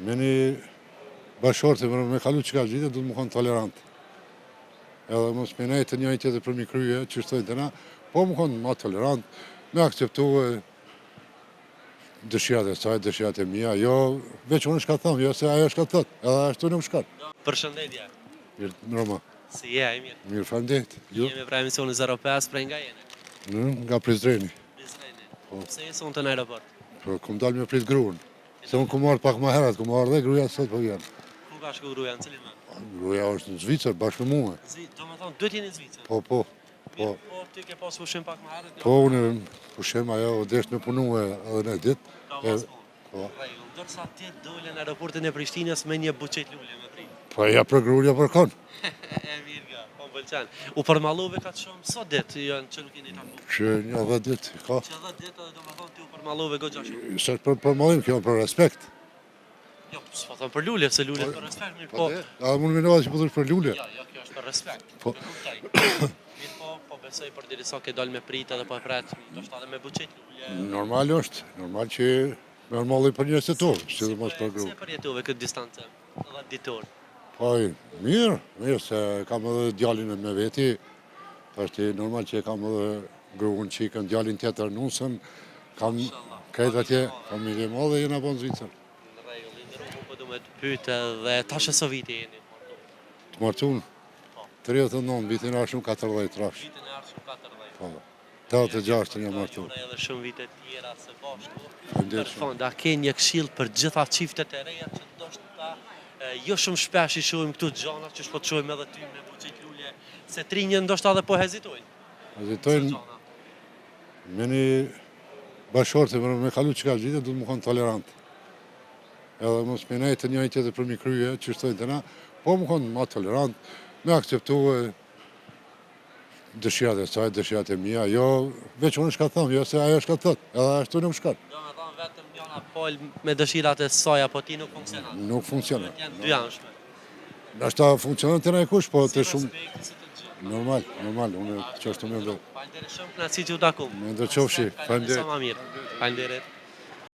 Me një bashkëshorte me, me kalu qikaq vite, duhet me konë tolerant. Edhe mos me nejtë njëri tjetrit përmi krye, që shtojnë të na, po me konë ma tolerant, me akceptu dëshirat e saj, dëshirat e mia, jo veç unë shka thom, jo se ajo shka thot, edhe ashtu nuk shkon. Përshëndetje. Mirë, mbrëma. Si je, a je mirë? Mirë, faleminderit. Ju? Jemi prej emisionit 05, prej nga jeni? Nga Prizreni. Prizreni. Po. Pse je sonte në aeroport? Po, kom dalë me prit gruan. Se unë kom ardhë pak ma herët, kom ardhë dhe gruja sot po vjen. Ku ka shku gruja, në cilin vend? Gruja është në Zvicër, bashkë me mua. Zvicër, domethonë, dy jeni në Zvicër? Po, po. Po, po ti ke pas pushim pak më herët? Po, unë pushim, ajo desht me punu edhe një ditë. Ka pas punë. Po. Rregull, ndërsa ti dole në aeroportin e Prishtinës me një buqetë lule me prit. Po, ja për grua, ja për kon. E mirë ga, po më pëlqen. U përmallove kaq shumë, sa ditë janë që nuk jeni taku? Që një 10 ditë, ka. Që 10 ditë edhe domethonë ti u përmallove goxha shumë. S'është për përmallim, kjo për respekt. Jo, s'po thom për lule, se lule për respekt, mirë po. Po, a mund mendova që po thosh për lule? Jo, jo, kjo është për respekt. Po. kuptoj. Mirë po, po besoj përderisa ke dalë me prit edhe po e pret, ndoshta edhe me buqetë lule. Normal është, normal që normal për njerëz të tu, sidomos për grua. Si e përjetove këtë distancë 10 ditor? Po, mirë, mirë se kam edhe djalin me veti, është normal që kam edhe gruan, çikën, djalin tjetër, nusën, kam krejt atje, familje madhe jena bo në Zvicër. Në rregull, i nderuar, po du me të pyet edhe tash e sa vite jeni të martuar? Të martuar? Po. 39, vitin e ardhshëm 40 rafsh. Vitin e ardhshëm 40. Po. 86 jam martu. Ju edhe shumë vite tjera së bashku. Për fund, a ke një këshillë për gjitha çiftet e reja që ndoshta jo shumë shpesh i shohim këtu gjana që po të shohim edhe ty me buqetë lule, se të rinjtë ndoshta edhe po hezitojnë. Hezitojnë me një bashkëshorte me, me kalu qikaq vite, duhet me konë tolerant. Edhe mos me nejtë njëri tjetrit përmi krye, që shtojnë të na, po me konë ma tolerant, me akceptu dëshirat e saj, dëshirat e mia, jo veç unë shka thom, jo se ajo shka thot, edhe ashtu nuk shkon. Domethonë vetëm njëna palë me dëshirat e saj, apo ti nuk funksionon? Nuk funksionon. Duhet janë dyanshme. Ndoshta funksionon te najkush, po te shumë... Normal, normal, unë qashtu mendoj. Faleminderit shumë, kënaqësi që u takum. Mirë qofshi, faleminderit. Sa ma mirë. Faleminderit.